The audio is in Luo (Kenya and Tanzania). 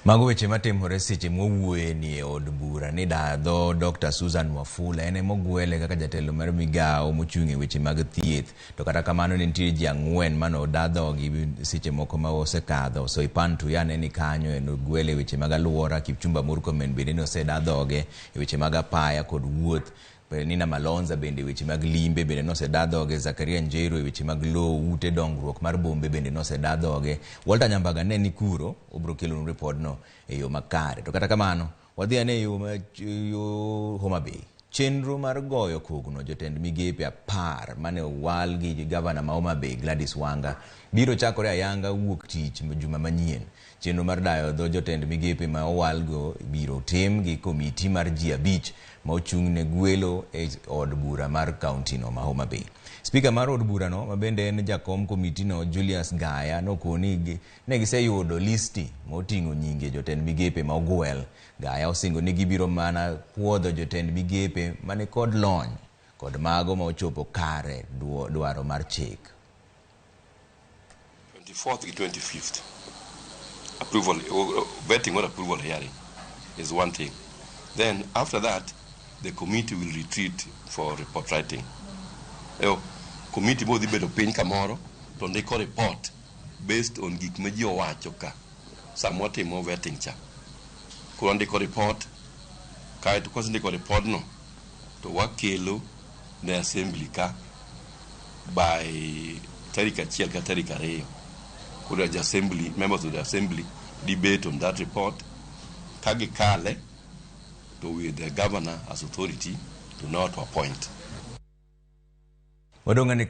Mago weche matimore seche mwawuoye ni e od bura ni dho Dr. Susan Wafula en emogwele kaka jatelo mar migawo mochung' e weche mag thieth. To kata kamano ne nitie ji 4 mane oda dhogi seche moko ma osekadho. Soipan Tuya ne ni kanyo en ogwele e weche mag aluora, Kipchumba Murkomen bende ne oseda dhoge e weche mag apaya kod wuoth. Nina Malonza bende weche mag limbe bende noseda dhoge, Zakaria Njeru e weche mag lowo, ute dongruok mar bombe bende noseda dhoge. Walter Nyambaga ne ni kuro, obiro kelonu ripodno e yo makare. To kata kamano, wadhi ane e yo ma yo Homa Bay. Chenro mar goyo kogno jotend migepe 10 mane owal gi gavana ma Homa Bay Gladys Wanga biro chakore ayanga wuok tich juma manyien. Chenro mar dayo dho jotend migepe ma owalgo biro tim gi komiti mar ji 5 ma ochung' ne gwelo e od bura mar kaunti no ma Homa Bay. Spika mar od burano ma bende en jakom komitino Julius Gaya nokoni ne giseyudo listi moting'o nyinge jotend migepe ma ogwel. Gaya osingo ni gibiro mana puodho jotend migepe mani kod lony kod mago ma ochopo kare dwaro mar chik. 24th gi 25th approval, vetting or approval hearing is one thing. Then after that, the committee will retreat for report writing. Eyo, committee bo dhi bedo piny kamoro to ndiko report based on gik ma ji owacho ka sama watimo vetting cha. Koro ndiko report, kaeto kosendiko report no to wakelo ne assembly ka by tarik 1 ka tarik 2. Koro the assembly, members of the assembly debate on that report. Ka gikale to with the governor as authority to now to appoint. Wadong' ane.